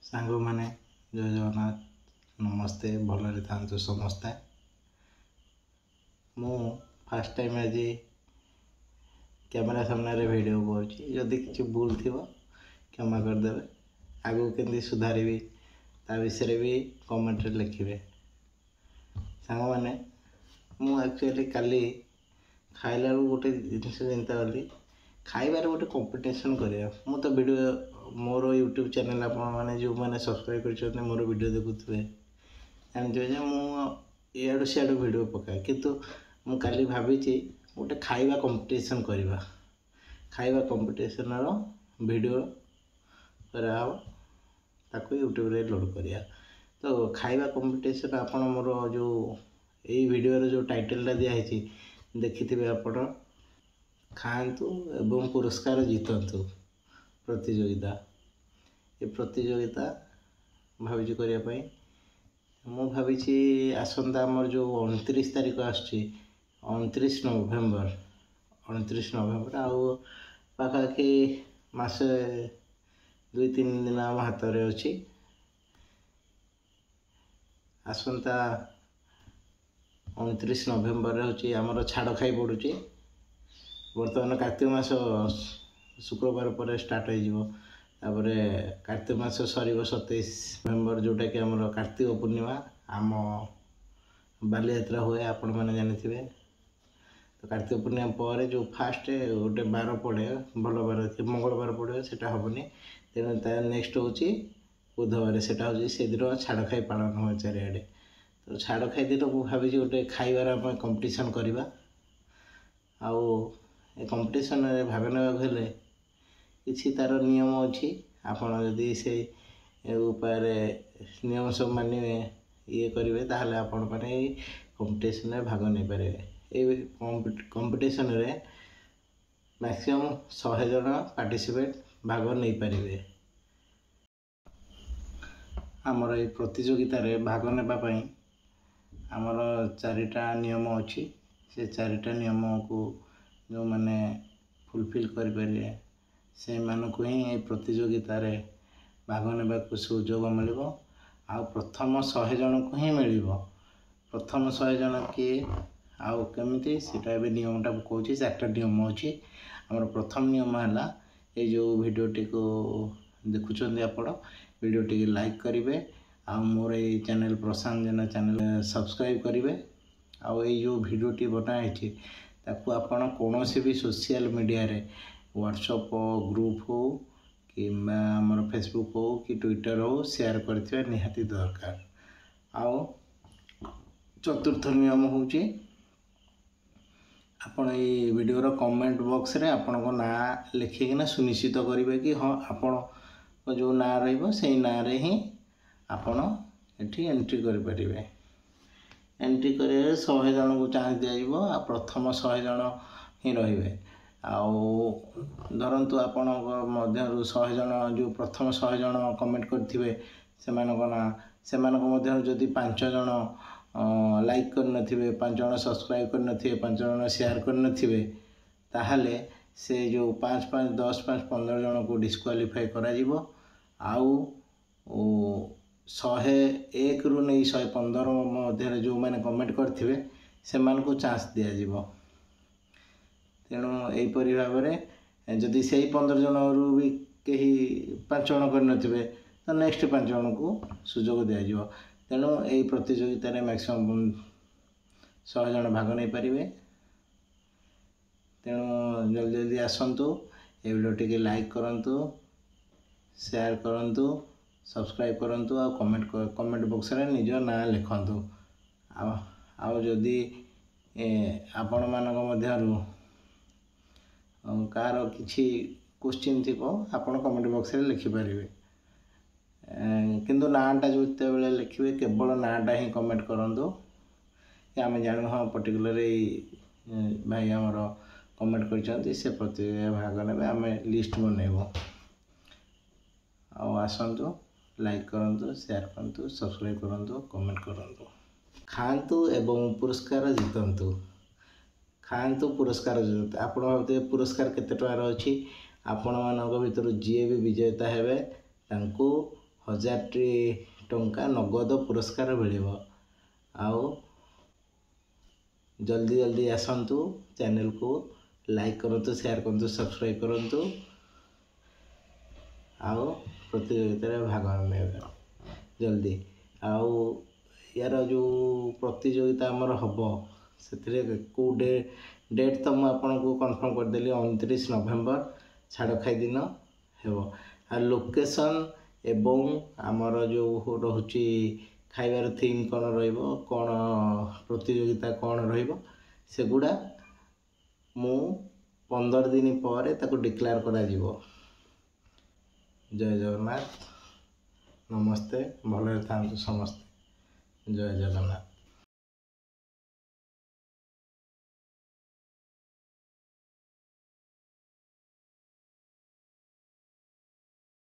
ସାଙ୍ଗମାନେ, ଜୟ ଜଗନ୍ନାଥ, ନମସ୍ତେ। ଭଲରେ ଥାଆନ୍ତୁ ସମସ୍ତେ। ମୁଁ ଫାର୍ଷ୍ଟ ଟାଇମ୍ ଆଜି କ୍ୟାମେରା ସାମ୍ନାରେ ଭିଡ଼ିଓ କରୁଛି। ଯଦି କିଛି ଭୁଲ ଥିବ, କ୍ଷମା କରିଦେବେ। ଆଗକୁ କେମିତି ସୁଧାରିବି, ତା ବିଷୟରେ ବି କମେଣ୍ଟରେ ଲେଖିବେ। ସାଙ୍ଗମାନେ, ମୁଁ ଆକ୍ଚୁଆଲି କାଲି ଖାଇଲା ବେଳକୁ ଗୋଟେ ଜିନିଷ ଚିନ୍ତା କଲି, ଖାଇବାରେ ଗୋଟେ କମ୍ପିଟିସନ୍ କରିବା। ମୁଁ ତ ଭିଡ଼ିଓ, ମୋର ୟୁଟ୍ୟୁବ୍ ଚ୍ୟାନେଲ୍ ଆପଣମାନେ ଯେଉଁମାନେ ସବସ୍କ୍ରାଇବ୍ କରିଛନ୍ତି, ମୋର ଭିଡ଼ିଓ ଦେଖୁଥିବେ, ଜାଣିଥିବେ ଯେ ମୁଁ ଇଆଡ଼ୁ ସିଆଡ଼ୁ ଭିଡ଼ିଓ ପକାଏ। କିନ୍ତୁ ମୁଁ କାଲି ଭାବିଛି ଗୋଟେ ଖାଇବା କମ୍ପିଟିସନ୍ କରିବା। ଖାଇବା କମ୍ପିଟିସନ୍ର ଭିଡ଼ିଓ କରାହେବ, ତାକୁ ୟୁଟ୍ୟୁବରେ ଲୋଡ଼୍ କରିବା। ତ ଖାଇବା କମ୍ପିଟିସନ୍, ଆପଣ ମୋର ଯେଉଁ ଏଇ ଭିଡ଼ିଓର ଯେଉଁ ଟାଇଟେଲଟା ଦିଆହେଇଛି ଦେଖିଥିବେ ଆପଣ, ଖାଆନ୍ତୁ ଏବଂ ପୁରସ୍କାର ଜିତନ୍ତୁ ପ୍ରତିଯୋଗିତା। ଏ ପ୍ରତିଯୋଗିତା ଭାବିଛି କରିବା ପାଇଁ। ମୁଁ ଭାବିଛି ଆସନ୍ତା ଆମର ଯେଉଁ 29 ତାରିଖ ଆସୁଛି, 29 ନଭେମ୍ବର, 29 ନଭେମ୍ବର, ଆଉ ପାଖାପାଖି ମାସେ 2-3 ଦିନ ଆମ ହାତରେ ଅଛି। ଆସନ୍ତା 29 ନଭେମ୍ବରରେ ହେଉଛି ଆମର ଛାଡ଼ଖାଇ ପଡ଼ୁଛି। ବର୍ତ୍ତମାନ କାର୍ତ୍ତିକ ମାସ ଶୁକ୍ରବାର ପରେ ଷ୍ଟାର୍ଟ ହେଇଯିବ। ତାପରେ କାର୍ତ୍ତିକ ମାସ ସରିବ 27 ନଭେମ୍ବର, ଯେଉଁଟାକି ଆମର କାର୍ତ୍ତିକ ପୂର୍ଣ୍ଣିମା, ଆମ ବାଲିଯାତ୍ରା ହୁଏ, ଆପଣମାନେ ଜାଣିଥିବେ। ତ କାର୍ତ୍ତିକ ପୂର୍ଣ୍ଣିମା ପରେ ଯେଉଁ ଫାଷ୍ଟ ଗୋଟେ ବାର ପଡ଼େ, ଭଲ ବାର, ମଙ୍ଗଳବାର ପଡ଼ିବ, ସେଇଟା ହେବନି। ତେଣୁ ତା ନେକ୍ସଟ ହେଉଛି ବୁଧବାର, ସେଇଟା ହେଉଛି ସେଦିନ ଛାଡ଼ଖାଇ ପାଳନ ହୁଏ ଚାରିଆଡ଼େ। ତ ଛାଡ଼ଖାଇ ଦିନ ମୁଁ ଭାବିଛି ଗୋଟେ ଖାଇବାର ଆମେ କମ୍ପିଟିସନ୍ କରିବା। ଆଉ ଏ କମ୍ପିଟିସନ୍ରେ ଭାଗ ନେବାକୁ ହେଲେ କିଛି ତା'ର ନିୟମ ଅଛି। ଆପଣ ଯଦି ସେଇ ଉପାୟରେ ନିୟମ ସବୁ ମାନିବେ, ଇଏ କରିବେ, ତାହେଲେ ଆପଣମାନେ ଏଇ କମ୍ପିଟିସନ୍ରେ ଭାଗ ନେଇପାରିବେ। ଏଇ କମ୍ପିଟିସନ୍ରେ ମ୍ୟାକ୍ସିମମ୍ 100 ଜଣ ପାର୍ଟିସିପେଟ୍ ଭାଗ ନେଇପାରିବେ। ଆମର ଏଇ ପ୍ରତିଯୋଗିତାରେ ଭାଗ ନେବା ପାଇଁ ଆମର ଚାରିଟା ନିୟମ ଅଛି। ସେ ଚାରିଟା ନିୟମକୁ ଯେଉଁମାନେ ଫୁଲଫିଲ୍ କରିପାରିବେ, ସେମାନଙ୍କୁ ହିଁ ଏଇ ପ୍ରତିଯୋଗିତାରେ ଭାଗ ନେବାକୁ ସୁଯୋଗ ମିଳିବ। ଆଉ ପ୍ରଥମ 100 ଜଣଙ୍କୁ ହିଁ ମିଳିବ। ପ୍ରଥମ 100 ଜଣ କିଏ ଆଉ କେମିତି, ସେଇଟା ଏବେ ନିୟମଟା ମୁଁ କହୁଛି। ଚାରିଟା ନିୟମ ଅଛି ଆମର। ପ୍ରଥମ ନିୟମ ହେଲା, ଏଇ ଯେଉଁ ଭିଡ଼ିଓଟିକୁ ଦେଖୁଛନ୍ତି ଆପଣ, ଭିଡ଼ିଓଟିକୁ ଲାଇକ୍ କରିବେ ଆଉ ମୋର ଏଇ channel Prashant Jena channel subscribe କରିବେ। ଆଉ ଏଇ ଯେଉଁ ଭିଡ଼ିଓଟି ବନା ହେଇଛି, ତାକୁ ଆପଣ କୌଣସି ବି ସୋସିଆଲ ମିଡ଼ିଆରେ, ହ୍ୱାଟ୍ସଅପ୍ ଗ୍ରୁପ୍ ହଉ କିମ୍ବା ଆମର ଫେସବୁକ୍ ହଉ କି ଟ୍ୱିଟର୍ ହଉ, ସେୟାର କରିଥିବା ନିହାତି ଦରକାର। ଆଉ ଚତୁର୍ଥ ନିୟମ ହେଉଛି, ଆପଣ ଏଇ ଭିଡ଼ିଓର କମେଣ୍ଟ ବକ୍ସରେ ଆପଣଙ୍କ ନାଁ ଲେଖିକିନା ସୁନିଶ୍ଚିତ କରିବେ କି ହଁ, ଆପଣଙ୍କ ଯେଉଁ ନାଁ ରହିବ, ସେଇ ନାଁରେ ହିଁ ଆପଣ ଏଠି ଏଣ୍ଟ୍ରି କରିପାରିବେ। ଏଣ୍ଟ୍ରି କରିବାରେ 100 ଜଣଙ୍କୁ ଚାନ୍ସ ଦିଆଯିବ ଆଉ ପ୍ରଥମ 100 ଜଣ ହିଁ ରହିବେ। ଆଉ ଧରନ୍ତୁ ଆପଣଙ୍କ ମଧ୍ୟରୁ 100 ଜଣ, ଯେଉଁ ପ୍ରଥମ 100 ଜଣ କମେଣ୍ଟ କରିଥିବେ ସେମାନଙ୍କ ନାଁ, ସେମାନଙ୍କ ମଧ୍ୟରୁ ଯଦି 5 ଜଣ ଲାଇକ୍ କରିନଥିବେ, 5 ଜଣ ସବସ୍କ୍ରାଇବ୍ କରିନଥିବେ, 5 ଜଣ ସେୟାର କରିନଥିବେ, ତାହେଲେ ସେ ଯେଉଁ 5, 5, 10, 5, 15 ଜଣଙ୍କୁ ଡିସ୍କ୍ୱାଲିଫାଏ କରାଯିବ। ଆଉ 101ରୁ ନେଇ 115 ମଧ୍ୟରେ ଯେଉଁମାନେ କମେଣ୍ଟ କରିଥିବେ, ସେମାନଙ୍କୁ ଚାନ୍ସ ଦିଆଯିବ। ତେଣୁ ଏହିପରି ଭାବରେ ଯଦି ସେଇ 15 ଜଣରୁ ବି କେହି 5 ଜଣ କରିନଥିବେ, ତ ନେକ୍ସଟ 5 ଜଣଙ୍କୁ ସୁଯୋଗ ଦିଆଯିବ। ତେଣୁ ଏଇ ପ୍ରତିଯୋଗିତାରେ ମ୍ୟାକ୍ସିମମ୍ 100 ଜଣ ଭାଗ ନେଇପାରିବେ। ତେଣୁ ଜଲ୍ଦି ଜଲ୍ଦି ଆସନ୍ତୁ, ଏ ଭିଡ଼ିଓ ଟିକେ ଲାଇକ୍ କରନ୍ତୁ, ସେୟାର କରନ୍ତୁ, ସବସ୍କ୍ରାଇବ୍ କରନ୍ତୁ ଆଉ କମେଣ୍ଟ ବକ୍ସରେ ନିଜ ନାଁ ଲେଖନ୍ତୁ। ଆଉ ଯଦି ଆପଣମାନଙ୍କ ମଧ୍ୟରୁ କାହାର କିଛି କୋଶ୍ଚିନ୍ ଥିବ, ଆପଣ କମେଣ୍ଟ ବକ୍ସରେ ଲେଖିପାରିବେ। କିନ୍ତୁ ନାଁଟା ଯେତେବେଳେ ଲେଖିବେ, କେବଳ ନାଁଟା ହିଁ କମେଣ୍ଟ କରନ୍ତୁ କି ଆମେ ଜାଣିବୁ, ହଁ, ପର୍ଟିକୁଲାର ଏଇ ଭାଇ ଆମର କମେଣ୍ଟ କରିଛନ୍ତି, ସେ ପ୍ରତିଯୋଗିତାରେ ଭାଗ ନେବେ, ଆମେ ଲିଷ୍ଟ ବନେଇବୁ। ଆଉ ଆସନ୍ତୁ, ଲାଇକ୍ କରନ୍ତୁ, ସେୟାର କରନ୍ତୁ, ସବସ୍କ୍ରାଇବ୍ କରନ୍ତୁ, କମେଣ୍ଟ କରନ୍ତୁ। ଖାଆନ୍ତୁ ଏବଂ ପୁରସ୍କାର ଜିତନ୍ତୁ। ଖାଆନ୍ତୁ, ପୁରସ୍କାର ଜିତନ୍ତୁ। ଆପଣ ଭାବୁଥିବେ ପୁରସ୍କାର କେତେ ଟଙ୍କାର ଅଛି? ଆପଣମାନଙ୍କ ଭିତରୁ ଯିଏ ବି ବିଜେତା ହେବେ, ତାଙ୍କୁ 1000ଟି ଟଙ୍କା ନଗଦ ପୁରସ୍କାର ମିଳିବ। ଆଉ ଜଲ୍ଦି ଜଲ୍ଦି ଆସନ୍ତୁ, ଚ୍ୟାନେଲକୁ ଲାଇକ୍ କରନ୍ତୁ, ସେୟାର କରନ୍ତୁ, ସବସ୍କ୍ରାଇବ୍ କରନ୍ତୁ ଆଉ ପ୍ରତିଯୋଗିତାରେ ଭାଗ ନେବେ ଜଲ୍ଦି। ଆଉ ୟାର ଯେଉଁ ପ୍ରତିଯୋଗିତା ଆମର ହେବ, ସେଥିରେ କେଉଁ ଡେଟ୍ ତ ମୁଁ ଆପଣଙ୍କୁ କନଫର୍ମ କରିଦେଲି, 29 ନଭେମ୍ବର ଛାଡ଼ଖାଇ ଦିନ ହେବ। ଆଉ ଲୋକେସନ୍ ଏବଂ ଆମର ଯେଉଁ ରହୁଛି ଖାଇବାର ଥିମ୍ କ'ଣ ରହିବ, କ'ଣ ପ୍ରତିଯୋଗିତା କ'ଣ ରହିବ, ସେଗୁଡ଼ା ମୁଁ 15 ଦିନ ପରେ ତାକୁ ଡିକ୍ଲେୟାର କରାଯିବ। ଜୟ ଜଗନ୍ନାଥ, ନମସ୍ତେ, ଭଲରେ ଥାଆନ୍ତୁ ସମସ୍ତେ। ଜୟ ଜଗନ୍ନାଥ।